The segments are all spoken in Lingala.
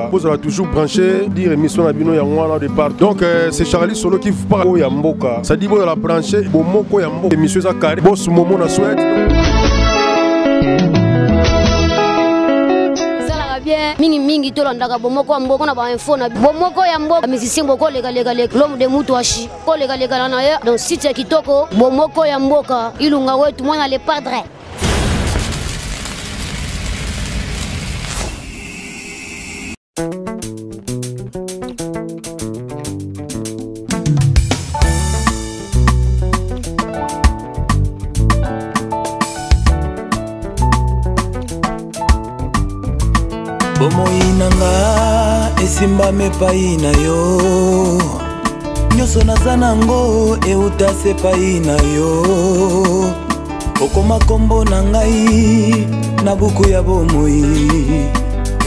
mboka. Bozala toujours branché dire émission na bino yango wana de part. Donc euh, c'est Charlie Solo qui vous parle oyo ya mboka. Ça dit bozala branché bomoko ya mboka. Émission eza carré. Boss Momo na Suède. bien mingi mingi tolandaka bomoko ya mboka na bainfo na bomoko ya mboka musicien bokolekalekaleka l'homme de mutu ashi kolekalekana na ye donc site ya kitoko bomoko ya mboka ilunga wetu mwana le padre Bomoi na nga esimbami epai na yo nyonso naza nango euta se epai na yo okoma nkombo na ngai na buku ya bomoi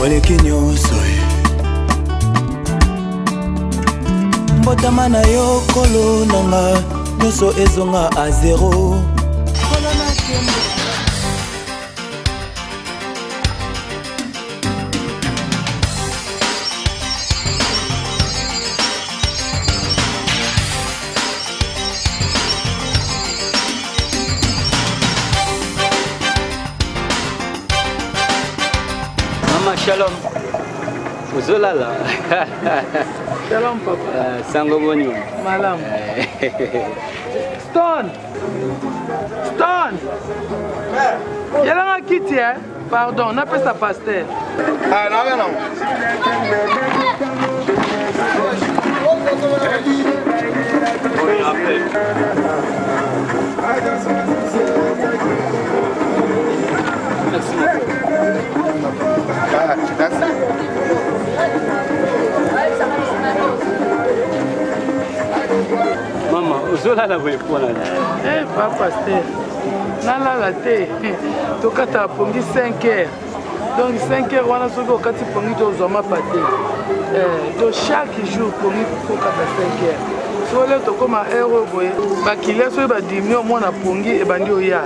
oleki nyonso mbotama na yo kolo na nga nyonso ezonga a zero Mama Shalom. Ozolala. Shalom papa. Uh, sango boni. Malamu. Stone. Stone. Yelanga kiti eh. Pardon, napesa pasteur. Ah, na na. Ah, merci. Mama, ozolala boye mpo na nini? Eh, pa pasteur. Nalala te. Tokata pongi 5 heures. Donc 5 heures wana soki okati pongi te ozwa mapa te. Eh, donc chaque jour pongi kokata 5 heures. Soki leo tokóma heure oyo boye bakilia soki badimie omona pongi ebandi oya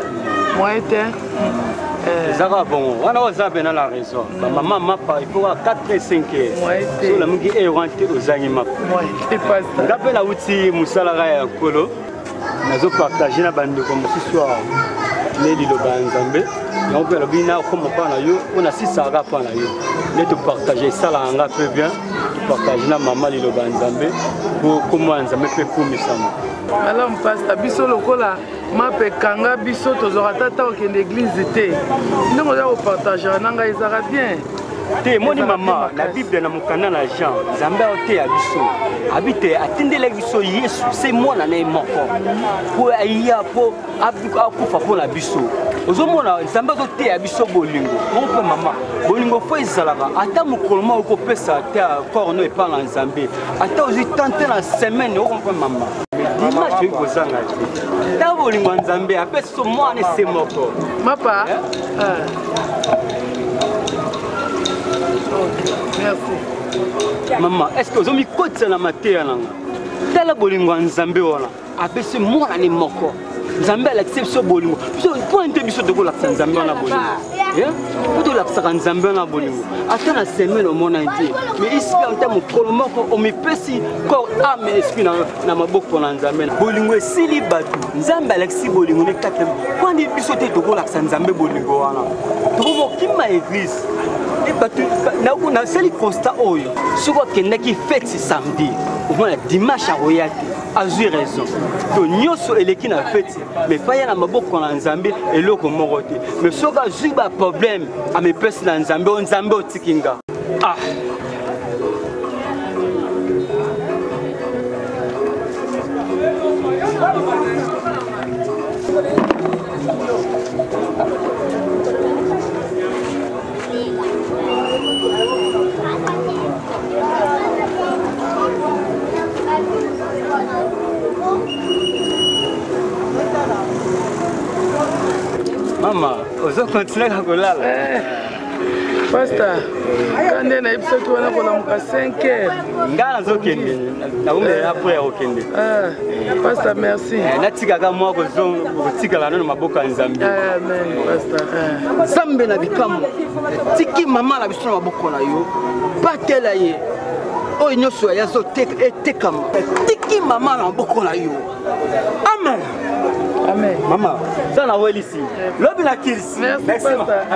moyen te. Eh. Eza kaka bongo wana oza mpena na raison. Bamama mapa il faut 4 et 5 heures. Soki olamuki heure wana te ozangi mapa. Nga mpe nauti mosala ya nkolo nazo partage na bandeko mosusu awa nde liloba ya nzambe yango mpe alobi nakoma mpa na yo mpo nasisaka mpa na yo nde topartage esalaka nga mpe bien topartage na mama liloba ya nzambe mpo nkombo ya nzambe mpe ekumisama malamu pasta biso lokola mapa ekanga biso tozwaka ata ntango okende eglize te ndenge oza kopartagera na ngai ezalaka bien te emoni mama na bible na mokanda na jean nzambe aoteya biso abi te atindelaki biso yesu se mwana na ye moko mpo aya mpo akufa mpo na biso ozomona nzambe azoteya biso bolingo moko mpe mama bolingo fo ezalaka ata mokolo moko okopesa te corps no epai na nzambe ata ozwi temps te na semaine okompe mama dimanche toyei kozanga te ta bolingo ya nzambe apesi biso mwana ese moko mapa eh? Ah. Merci. Mama, est-ce que ozomikotisa na mateya na nga? Tala bolingo ya Nzambe wana, apesi mwana ne moko. Nzambe alakisi biso bolingo. Biso mpo nte biso tokolakisa Nzambe wana bolingo. Eh? Mpo tolakisaka Nzambe wana bolingo. Ata na semaine omonani te. Mais isika ata mokolo moko omipesi corps, âme, esprit na, na maboko na Nzambe. Bolingo esili bato. Nzambe alakisi bolingo ne kati na kwani biso te tokolakisa Nzambe bolingo wana. Tokokima eglise. Bato nasali constat oyo soki akendaki fete samedi omona dimanche akoya te azwi raison to nyonso eleki na fete mais faya na maboko na nzambe eloko moko te mais soki azwi baproblème amipesi na nzambe o nzambe otiki nga ah Mama, ozo continuer na kolala. Eh. Pasta, ka nde nayebisaki wana kolamuka 5 heures. Nga nazokende, nakomela apres ya kokende. Ah, pasta, merci. Eh, natikaka mwa kotikala nano maboko ya Nzambe. Amen, pasta. Eh. Nzambe na bikamwa, tiki mama na biso na maboko na yo, batela ye. Oyo nyonso ya azoteka etekama, tiki mama na maboko na yo. Amen. Amen. Mama, za na welisi. Lobi na kilisi. Merci, pasta.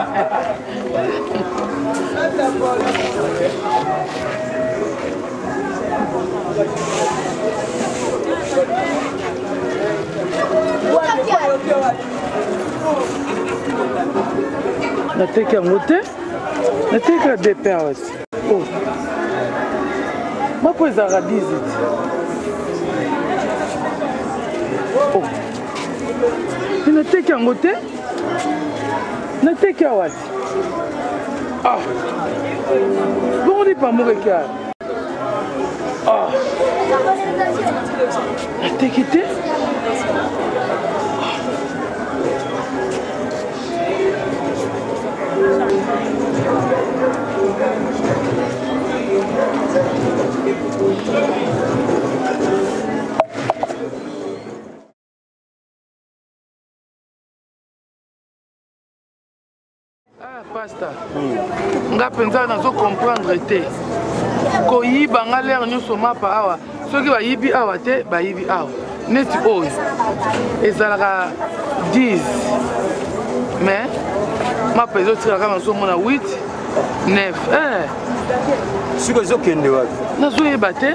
Nateki yango te, nateki ya depe awa ti. Oh. Mako ezalaka 10 ti. Oh. Nateki yango te, nateki awa ti. Ah. Bongo lipa moko eke awa. Ah. Nateki te. Ah, pasta, nga mpenza nazo comprendre te koyiba nga lere nyonso mapa awa. Soki bayibi awa te, bayibi awa. Neti oyo ezalaka 10, mais mapa ezotikala kaka nazomona 8, 9. Eh. Sikoyo ezokende wapi? Nazoyeba te.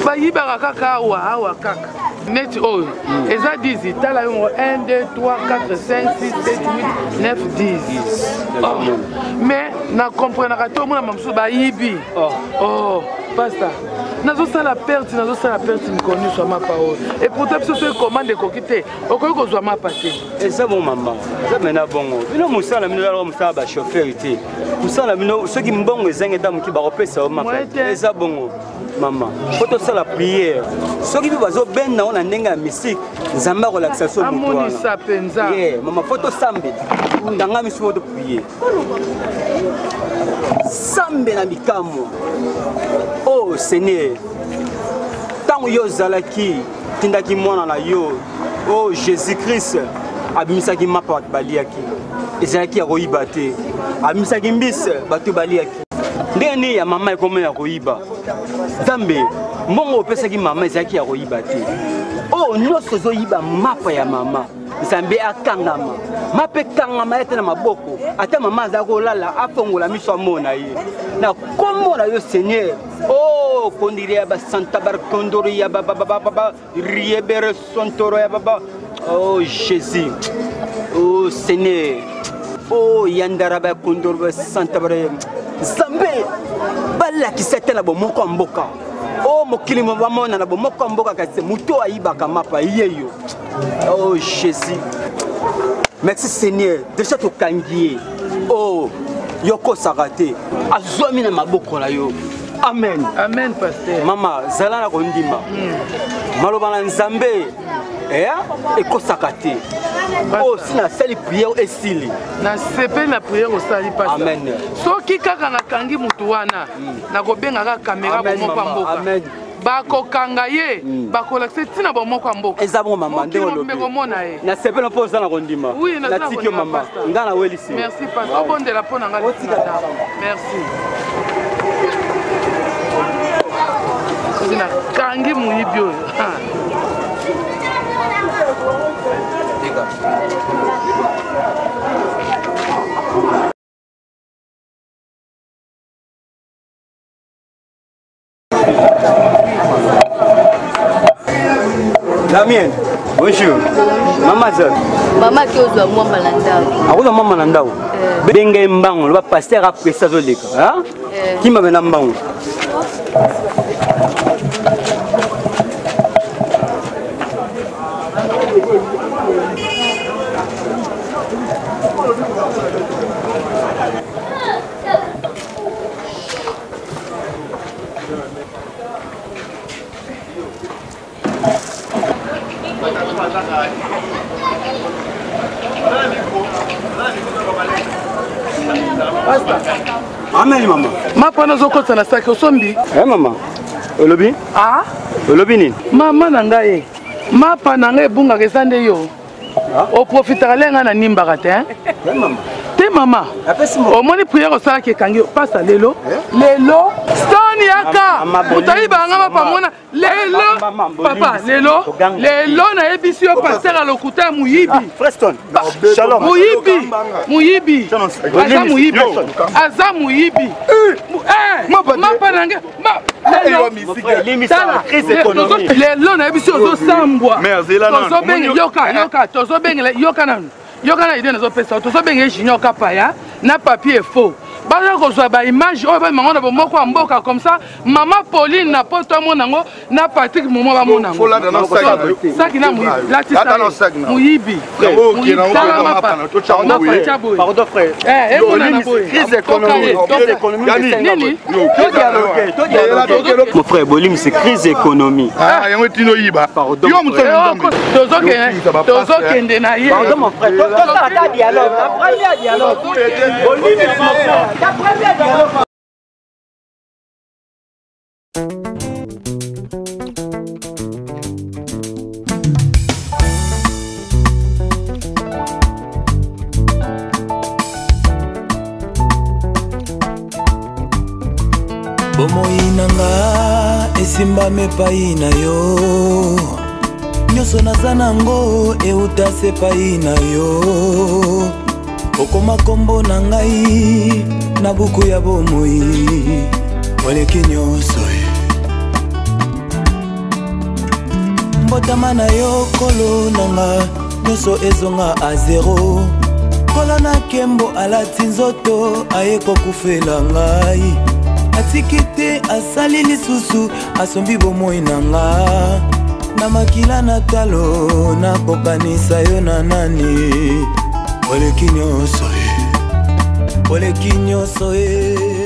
Bayibaka kaka awa awa kaka. Neti oyo eza 10, tala yango: 1, 2, 3, 4, 5, 6, 7, 8, 9, 10. Oh. Mais na comprenaka te, omona mosusu bayibi. Oh, pasta, nazosala perte, nazosala perte mikolo nyonso ya mapa oyo. Et pourtant biso soki commande ekoki te, okoki kozwa mapa te. Eza bon mama, eza mena bongo. Bino mosala bino ezalaka mosala bachauffeur te, mosala bino soki mbongo ezangi ata moki, bakopesa yo mapa. Eza bongo mama, po tosala prière. Soki mpe bazobenda ngo na ndenge ya mystique, Nzambe akolakisa so moto wana. Amonisa mpenza. Yeah, mama, fo tosambela. Tanga miso po toprie. Nzambe na bikamwa, o oh, Seigneur, ntango yo ozalaki tindaki mwana na yo o oh, Jésus Christ, abimisaki mapa, bato baliaki, ezalaki ya koyiba te. Abimisaki mbisi, bato baliaki. Ndenge nini ya mama ekomi ya koyiba? Nzambe, mbongo opesaki mama ezalaki ya koyiba te. Oyo nyonso ezoyiba mapa ya mama, Nzambe, akangama mapa, ekangama ye te na maboko. Ata mama aza kolala, afongola miso amona ye na kombo na yo Seigneur. O kondiri ya basanta barkondori ya bababababa riebere sontoro ya baba. Oh Jésus, oh Seigneur, oh yandara bakondoro basanta bare. Nzambe, balakisa te na bomoko ya mboka o mokili mo bamona na bomoko ya mboka, kasi moto ayibaka mapa ye yo. Oh Jésus, merci Seigneur, déjà tokangi ye. Oh, yokosaka te, azwami na maboko na yo. Amen. Amen, pasteur. Mama, zala na kondima. Maloba na Nzambe ekosaka te. Oyo si nasali prière, esili. Nasepeli na prière osali, pasta. Amen. Soki kaka nakangi motu wana, nakobenga kaka kamera. Amen, Bomoko ya mama. mboka. Amen. Bakokanga ye, bakolakisa ntina bomoko ya mboka. Eza bongo mama, nde Mokili olobi. mobimba ekomona ye. Nasepeli mpo oza na kondima. Oui, naza na Natiki yo kondima, mama. pasteur. Nga nawelisi. Merci, pasteur. Obondela mpo na nga lisusu na ndako. Merci. Soki nakangi moyibi oyo. Damien, bonjour. Mama Zak. Mama aki ozwa mwamba na ndako. Akozwa mama na ndako. Benga ye mbango, loba pasteur apresi azoleka. Kima mena mbango. Amen mama. Mapa wana ozokotisa na saki osombi? Eh mama. Olobi? Ah? Olobi nini? Mama na ngai ye. Mapa na ngai ebungaka eza nde yo. Ah? Oprofitaka le ngai na nimbaka te. Eh mama. Te mama. Omoni prière osalaki ekangi yo pasa lelo. Eh? Lelo Stone yaka. Moto ayibaka ngai mapa mona lelo papa lelo lelo nayebisi yo pasteur ya lokuta ya moyibi ah, moyibi moyibi aza moyibi aza moyibi eh, eh, mapa na nge lelo nayebisi yo ozosambwa yoka yoka tozobengela yoka nanu yoka na idee nazopesa tozobenge ye junior kapaya na papier faux baza kozwa baimage oyo bamango na bomoko ya mboka comme ça mama pauline na poto amona yango na patrik momo bamona yango saki na moyibi latisa moyibi tala mapa tia boye emonana boye nini mon frère bolimisi crise économie ah, yango etino oyiba yo moto tozokende na ye pardon mon frère tosala ata dialogue la première dialogue bolimisi mon frère ta première dialogue. Bomoi na nga esimbami epai na yo, nyonso naza nango euta se epai na yo. Okoma kombo na ngai na buku ya bomoi, oleki nyonso. Mbotama na yo kolo na nga, nyonso ezonga a zero. Kolo na nkembo alati nzoto, aye kokufela ngai. Atiki te, asali lisusu, asombi bomoi na nga na makila na talo. Nakokanisa yo na nani? Oleki nyonso, oleki nyonso e.